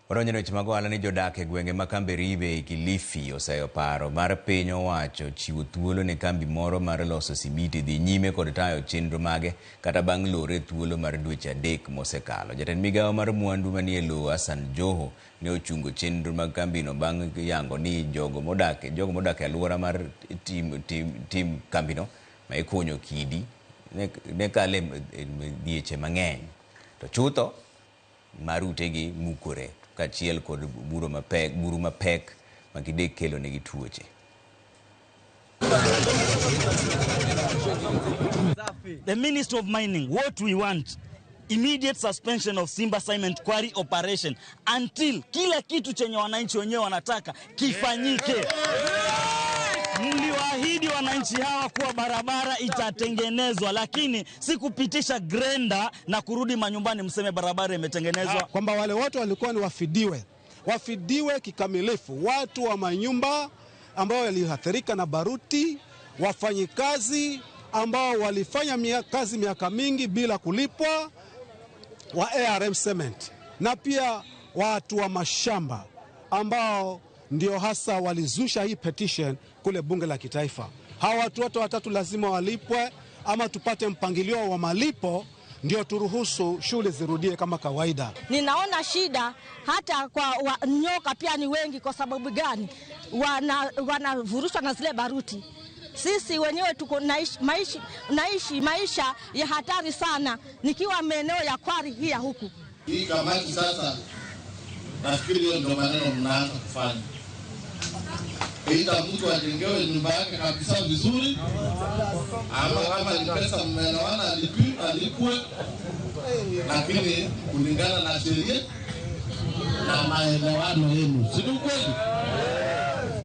Wadonjo e weche mag ohala ni jodak e gwenge ma Kamberibe e Kilifi oseyo paro mar piny owacho chiwo thuolo ne kambi moro mar loso simiti dhi nyime kod tayo chenro mage kata bang' lore thuolo mar dweche 3 mosekalo. Jatend migawo mar mwandu manie lowo Hassan Joho ne ochungo chenro mag kambino bang' yango ni jogo modak e alwora mar tim kambino ma ikunyo kidi ne kale dhieche mang'eny to chutho mar utegi mukore kaachiel kod buru mapek ma gidek kelo negi tuoche. The Minister of Mining, what we want, immediate suspension of Simba Cement Quarry operation until kila kitu chenye wananchi wenyewe wanataka kifanyike. Mliwaahidi wananchi hawa kuwa barabara itatengenezwa, lakini si kupitisha grenda na kurudi manyumbani mseme barabara imetengenezwa. Kwamba wale watu walikuwa ni wafidiwe kikamilifu, watu wa manyumba ambao waliathirika na baruti, wafanyikazi ambao walifanya kazi miaka mingi bila kulipwa wa ARM Cement, na pia watu wa mashamba ambao ndio hasa walizusha hii petition kule bunge la kitaifa. Hawa watu wote watatu lazima walipwe ama tupate mpangilio wa malipo ndio turuhusu shule zirudie kama kawaida. Ninaona shida hata kwa nyoka pia ni wengi. Kwa sababu gani? Wanavurushwa na zile baruti. Sisi wenyewe tuko naishi maisha ya hatari sana nikiwa maeneo ya kwari hii ya huku. Hii kamati sasa nafikiri hiyo ndio maneno mnaanza kufanya. Ita mtu ajengewe nyumba yake kabisa vizuri, ama kama ni pesa mmeelewana alipwe, lakini kulingana na sheria na maelewano yenu. Si kweli?